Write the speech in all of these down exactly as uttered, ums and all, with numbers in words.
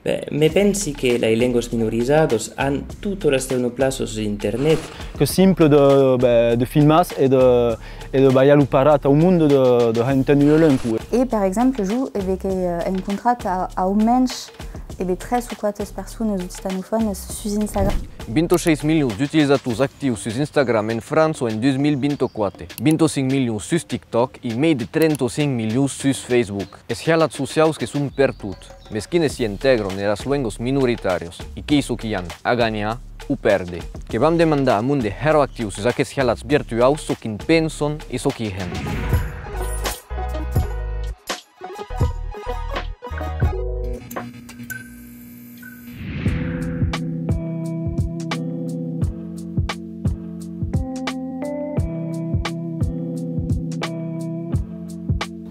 Ben, me pensi que las lengas minorizadas an tota la seuna plaça sus internet. Qu'es simple de, ben, de filmar e de, e de balhar lo parat au monde de, de har enténer ua lenga. E, per exemple, jo, e ben, qu'èi, eh, encontrat a, au mensh, e ben, tres o quate personas occitanofònas sus Instagram. Vint-e-sheis milions d'utilizators actius sus Instagram en França en dus mil vint-e-quate, vint-e-cinc milions sus TikTok e mei de trenta-cinc milions sus Facebook. Es hialats sociaus que son pertot, mès quines s'i intègran eras luengas minoritàrias e qu'ei çò qu'i an a ganhar o pèrder. Que vam demandar a monde hèra actiu sus aqueths hialats virtuaus çò qui'n pensan e çò qui hèn.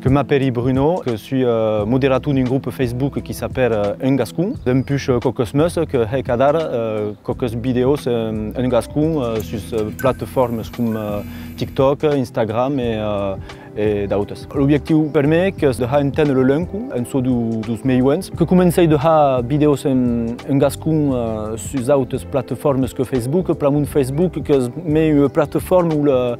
Que m'apèri Bruno, que sui, euh, moderator d'un grop Facebook qui s'apèra, euh, En Gascon. Dempuish, euh, quauques mes que hèi adara, euh, quauques vidèos, euh, en gascon, euh, sus, euh, platafòrmas com, euh, TikTok, Instagram e, euh, e d'autes. L'objectiu per me qu'es de har enténer la lenga en çò deu, deus mei joens. Que comencèi de har vidèos en, en gascon, eh, sus autes platafòrmas que Facebook. Pr'amor Facebook qu'es mei ua platafòrma ont la,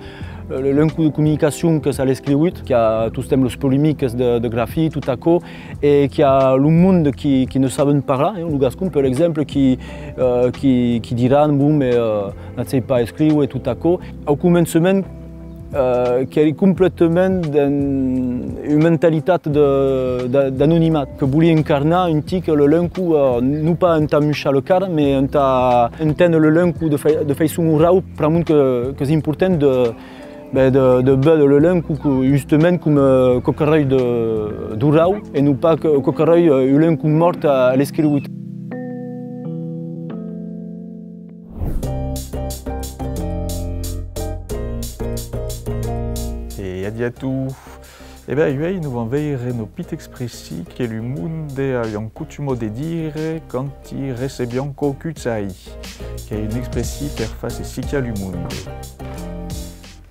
la lenga de comunicacion qu'es a l'escriut, qu'i a tostemps las polemicas de, de grafia, tot aquò, e qu'i a lo monde qui, qui ne saben parlar, eh, lo gascon, per exemple, qui, eh, qui, qui diràn, bon, mès, eh, n'at sei pas escriure e tot aquò. Au començament, eh, qu'èri completament dens ua mentalitat de, de, d'anonimat, que volia incarnar un tic la lenga, eh, non pas entà muishar la cara, mès entà enténer la lenga de fai-, de faiçon orau, pr'amor que, qu'es important de, ben, de, de véder la lenga que, justament, coma, eh, quauquarren de, d'orau, e non pas que, quauquarren, eh, ua lenga mòrta a, a l'escriut. E adiu a tots. E ben, uei, nos vam veire ua pita expression que lo monde avián costuma de dire quand i recebián quauqu'un, qu'ei ua expression per far se sicar lo monde.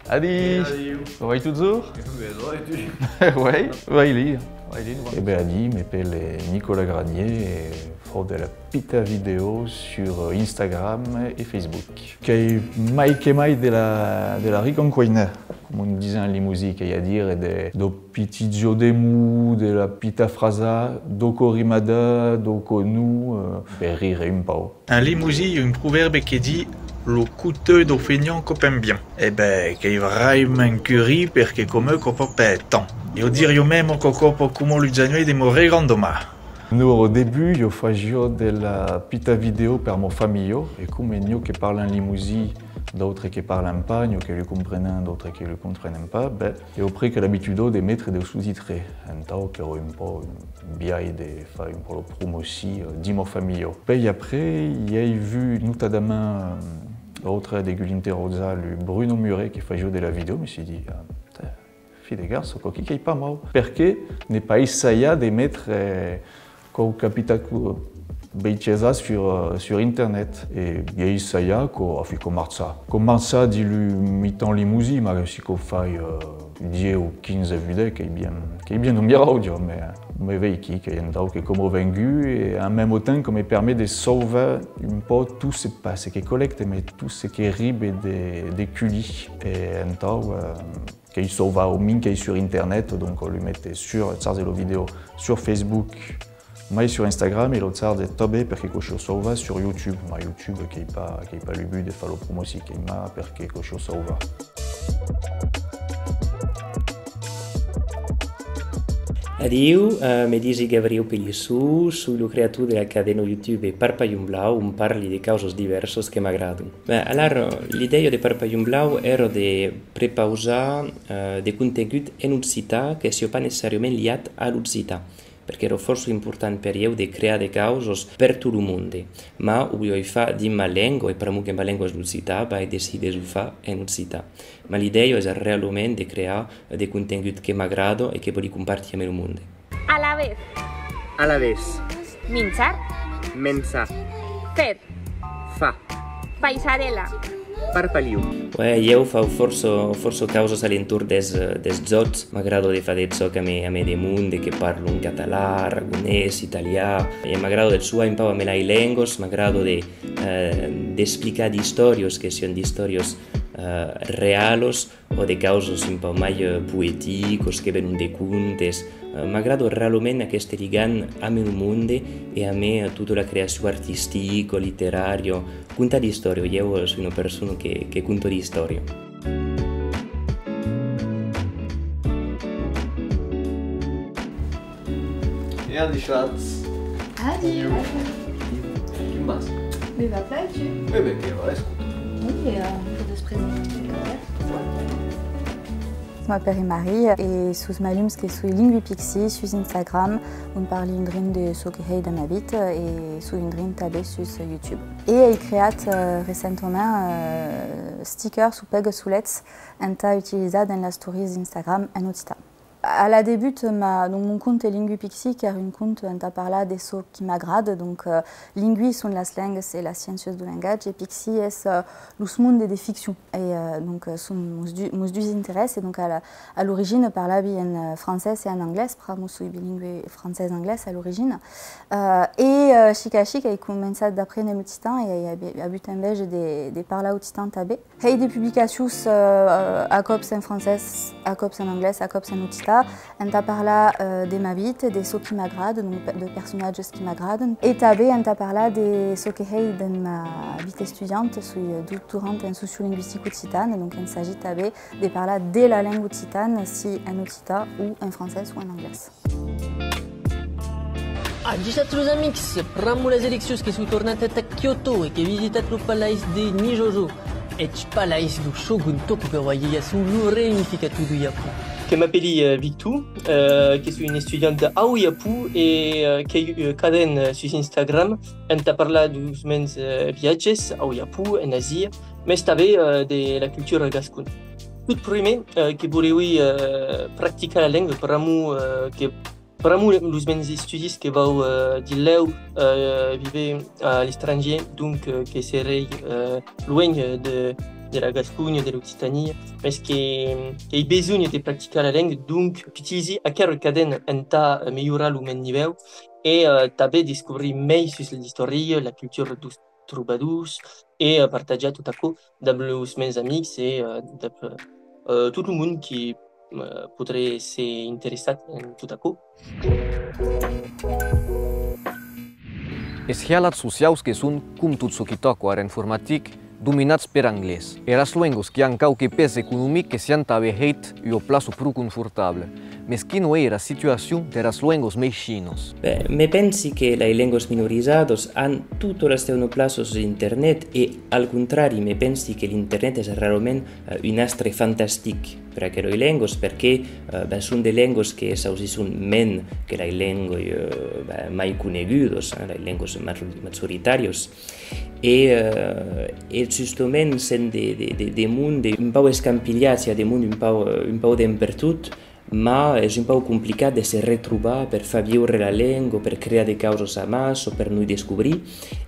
Adiu! Adiu! Vai totjorn? Ben, vai, e tu? Uei, vai li. Vai li, nos vam... E ben, adiu, m'apèle Nicolas Granier e fau de la pita vidèo sur Instagram e Facebook. Qu'ei mai que mai de la, de la ricancoina, coma on disen en Lemosin, qu'ei a dire de, dau piti jòc de mots, de la pita frasa, dau còp rimada, dau còp non, eh, per rire un pauc. En Lemosin, i a un provèrbi que ditz: lo coteu dau fenhant copa un bian. E ben, qu'ei vraiments curiós, perque coma eu copa pas tant. Ieu diriá mèma que copa coma lo genuelh de mon regrandamà. Non, au debut, ieu fasiá de la pita vidèo per ma familha, e coma n'i a que parlan lemosin, d'autres que parlan pas, n'i a que lo comprenen, d'autres que lo comprenen pas, ben, ieu ai pres l'abituda de metre deus sostres, entau qu'èra un pauc un biais de far un pauc la promocion, eh, de ma familha. Puei après, i ai vut notadament, eh, l'autre, de l'interrojar, lo Bruno Muret, que fasiá de la vidèo, me soi dit, ah, tè, Fidegarça, quò-quí qu'ei pas mau. Perqué ne pas essaiar de metre, eh, quauqua pita co-, bestiesa sur, eh, sur internet? E i ai essaiat, quò, enfin, quò marcha. Quò marcha dins lo mitan lemosin, mas si quò fai, eh, dietz o quinze vudes, qu'ei bien, qu'ei bien un mirauge, mas, mas veiquí, qu'ei entau que quò m'ei vengut, e en mème temps quò me permet de sauvar un pauc tot ce, pas ce que collècte, mas tot ce que ribe de, de culhir. E entau, eh, qu'ei sauvat, au mens qu'ei sur internet, donc lo mete sur, charge la vidèo sur Facebook, mai sur Instagram, e lo charge tanben perque quò siá sauvat sur YouTube, mas YouTube qu'ei pas, qu'ei pas lo but de far la promocion, qu'ei mas perque quò siá sauvat. Adiu, eh, me disi Gabriel Pellisson, soi lo creator de la cadena YouTube Parpalhon Blau, ont parli de causas divèrsas que m'agradan. Ben, alara, l'idèia de Parpalhon Blau èra de prepausar, eh, de contengut en occitan que siá pas necessàriament liat a l'occitan, perque èra fòrça important per ieu de crear de causas per tot lo monde, mas o voliái far dins ma lenga, e pr'amor que ma lenga es l'occitan, ben, ai decidit de zo far en occitan. Mas l'idèia es realament de crear de contengut que m'agrada e que vòli compartir amb lo monde. Alavés. Alavetz. Minjar. Menjar. Fer. Far. Paisarèla. Parpalhon. Uè, ieu fau fòrça, fòrça causas a l'entorn des, des jòcs. M'agrada de far de jòcs amé, amé de monde que parlon catalan, aragonés, italian, e m'agrada de jogar un pauc amé las lengas, m'agrada de, eh, d'explicar d'istòrias que sian d'istòrias, eh, realas, o de causas un pauc mai, eh, poeticas, que venon de contes. Eh, m'agrada realament aqueste ligam amé lo monde e amé, eh, tota la creacion artistica, literària. Contar d'istòrias, ieu, eh, soi una persona que, que conta d'istòrias. E adishatz. Adi. Quin vas? Me va plan, e tu? E ben, que va, escota. Oui, e, eh, pòdes presentar-te tanben? M'apèri Maria e sus malhums que soi Linguipixie sus Instagram, ont parli un drin de çò que hèi de ma vita e soi un drin tanben sus YouTube. E ai creat, eh, recentament, eh, stickers o pègas solets entà utilizar dens las stories d'Instagram en occitan. A la debut, ma, donc, mon compte Linguipixie, qu'èra un compte entà parlar de çò qui m'agrada, donc, euh, lingui son las lengas e las sciéncias deu lengatge, e pixie es, euh, los mondes de ficcion. E, euh, donc, euh, son mos du-, mos dus interès, e donc a la, a l'origina parlavi en, euh, francés e en anglés, pr'amor soi bilingüe francés-anglés a l'origina. Euh, e, euh, chic a chic, ai començat d'aprene l'occitan e ai abi-, avut enveja de, de parlar occitan tanben. Hèi de publicacions, euh, a còps en francés, a còps en anglés, a còps en occitan, entà parlar, euh, de ma vita, de çò qui m'agrada, donc pe-, de personatges qui m'agradan, e tanben entà parlar de çò que hèi dens ma vita estudianta, soi, euh, doctoranta en sociolingüistica occitana, donc ensagi tanben de parlar de la lenga occitana, si en occitan o en francés o en anglés. Adishatz los amics! Pr'amor las eleccions que soi tornat entà Kyoto e que visitat lo palais de Nijojo, eth palais deu shogun Tokugawa Ieyasu, lo reunificator deu Japon. Que m'apèli, eh, Victor, eh, que soi un estudiant au Japon e, eh, qu'èi, eh, cadena, eh, sus Instagram entà parlar deus mens, eh, viatges au Japon, en Asia, mès tanben, eh, de la cultura gascona. Tot prumèr, eh, que volèvi, eh, practicar la lenga, pr'amor, eh, que, pr'amor los mens estudis que vau, eh, dilhèu, eh, viver a l'estrangièr, donc, eh, que serèi, eh, luenh, eh, de, de la Gasconha, de l'Occitània, mès que, qu'èi besonh de practicar la lenga, donc utilizi aquera cadena entà, eh, melhorar lo men nivèu e, eh, tanben descobrir mei sus l'istòria, la cultura deus trobadors e, eh, partatjar tot aquò dab los mens amics e, eh, dab, eh, tot lo mond qui, eh, podré èsser interessat en tot aquò. Es hialats sociaus que son, com tot çò qui tòca ara informatica, dominats per anglés. Eras luengas qui an quauque pes economic que s'i an tanben hèit ua plaça pro confortabla. Mès quina ei era situacion deras luengas mei chinas? Ben, me pensi que las lengas minorizadas an tota la seuna plaça sus internet e, al contrari, me pensi que l'internet es realament, eh, un astre fantastic per aquelas lengas, perque, eh, ben, son de lengas que s'ausisson mens que las lengas, eh, ben, mai conegudas, eh, las lengas ma-, majoritàrias. E, eh, e justament sèm de, de, de, de monde un pauc escampilhats, i a de monde un pauc, eh, un pauc d'en pertot, mas es un pauc complicat de se retrobar per far viure la lenga, per crear de causas amassa o per nos descobrir.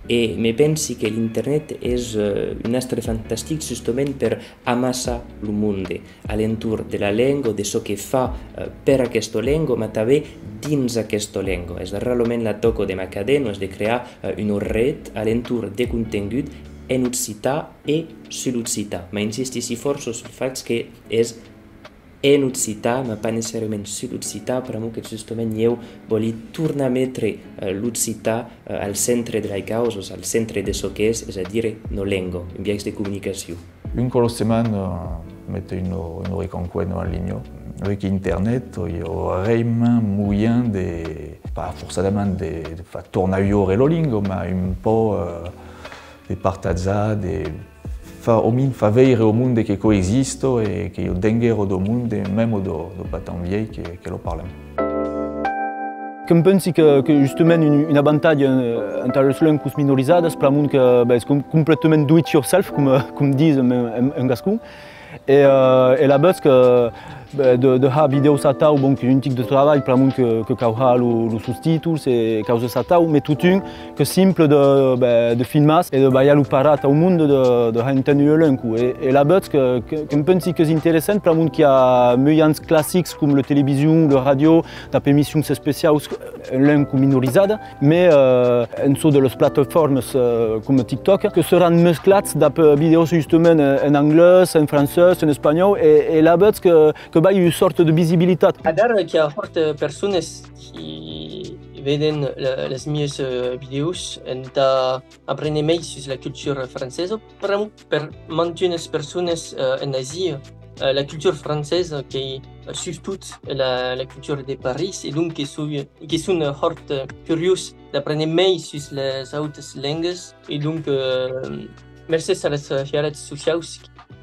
E me pensi que l'internet es, eh, un astre fantastic justament per amassar lo monde a l'entorn de la lenga, de çò que fa, eh, per aquesta lenga, mas tanben dins aquesta lenga. Es realament la tòca de ma cadena, es de crear, eh, una ret a l'entorn de contengut en occitan e sus l'occitan. Mas insistissi fòrça sul fach que es en occitan, mas pas necessàriament sus l'occitan, pr'amor que justament ieu vòli tornar metre, eh, l'occitan, eh, al centre de las causas, al centre de çò qu'es, es a dire, una lenga, un biais de comunicacion. Un còp la setmana, eh, mete una, una reconquena en linha. Avec internet, i a vraiment moyen de, pas forçadament de, de far tornar viure la lenga, mas un pauc, eh, de partatjar, de far, au mens far veire au monde que aquò exista e que i a denguèra deu monde, mèma deu, deu pas tan vielh, que, que la parlan. Que'm pensi que, que justament un, un avantatge, eh, entà las lengas minorizadas, pr'amor que, ben, es com-, completament do it yourself, com, com disen en, en, en gascon. E, eh, e alavetz que Ben, de, de har vidèos atau, bon, qu'ei un tic de trabalh, pr'amor que, que cau har lo, los sostitols e causas atau, mes totun, qu'ei simple de, ben, de filmar e de balhar lo parat au monde de, de har enténer ua lenga. E, e lavetz que, que, que'm pensi qu'ei interessant, pr'amor qu'i a mejans classics com la television, la ràdio, dab emissions especiaus, en lenga minorizada, mes, eh, en çò de las plataformas, eh, coma TikTok, que seràn mesclats dab, eh, vidèos justament en, en anglés, en francés, en espanhòu, e, e lavetz que, que balha ua sòrta de visibilitat. Adara qu'i a hòrt, eh, personas qui veden la, las mias, eh, vidèos entà aprene mei sus la cultura francesa, pr'amor per mantunas personas, eh, en Asia, eh, la cultura francesa qu'ei, eh, sustot la, la cultura de París, e donc que soi, que son, eh, hòrt, eh, curiós d'aprene mei sus las autas lengas, e donc, eh, mercés a las, eh, hiarats sociaus,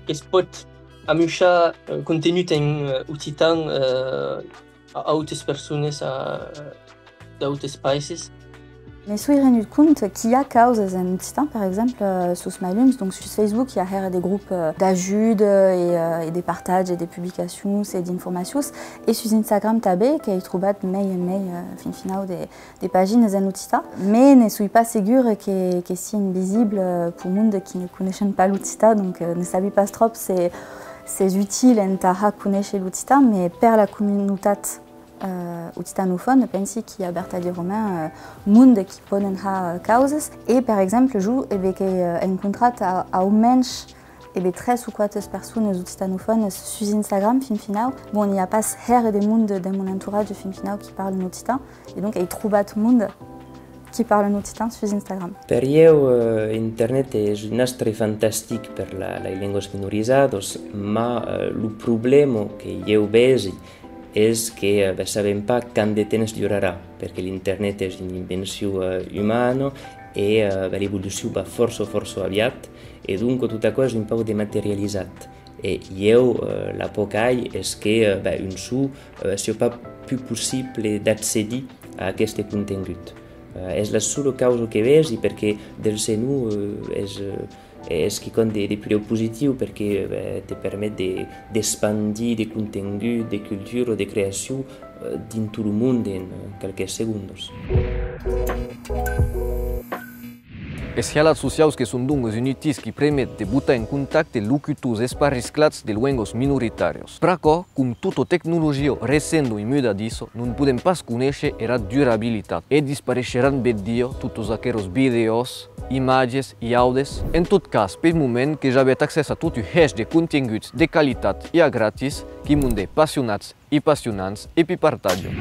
que's pòt amuishar, eh, contenut en, eh, occitan, eh, a autes personas, a, d'autes païses. Me soi renut compte qu'i a causas en occitan, per exemple, eh, sus mai lums, donc sus Facebook, i a hèra de grops, eh, d'ajuda e, eh, e de partatge e de publicacions e d'informacions, e sus Instagram tanben, qu'èi trobat mei e mei, eh, fin finau de, de paginas en occitan, mes ne soi pas segura que, que sien visible, eh, peu monde qui ne coneishen pas l'occitan, donc, eh, ne sabi pas tròp se, s'es util entà har conéisher l'occitan, mes per la comunautat, eh, occitanofòna, pensi qu'i a vertadièrament, eh, monde qui pòden har, eh, causas. E, per exemple, jo, e ben, qu'èi, eh, encontrat a, au mensh, e ben, tres o quate personas occitanofònas sus Instagram, fin finau. Bon, i a pas hèra de monde dens mon entoratge, fin finau, qui parlen occitan, e donc èi trobat monde qui parlen occitan sus Instagram. Per ieu, eh, Internet es un astre fantastic per la, las lengas minorizadas, mas, eh, lo problèma que ieu vesi es que, eh, ben, sabem pas quant de temps durarà, perque l'Internet es una invencion, eh, umana e, eh, ben, l'evolucion va fòrça, fòrça aviat, e donc tot aquò es un pauc dematerializat. E ieu, eh, la paur qu'ai es que, eh, ben, un jorn, eh, siá pas pus possible d'accedir a aqueste contengut. Eh, es la sola causa que vesi, perque del senon, eh, es, eh, es quicòm de, de puslèu positiu, perque, eh, te permet de, d'espandir de contengut, de cultura, de creacion, eh, dins tot lo monde en, eh, qualques segondas. Es hialats sociaus que son donc un utís qui permet de botar en contacte locutors esparisclats de luengas minoritàrias. Pr'aquò, com tota tecnologia recenta e mudadissa, non podem pas conéisher era durabilitat e dispareisheràn bèth dia totas aqueras vidèos, imatges e àudes. En tot cas, pel moment, que's avetz accès a tot un hèish de contenguts de qualitat e a gratis, qu'i monde passionats e passionants e pi partatge.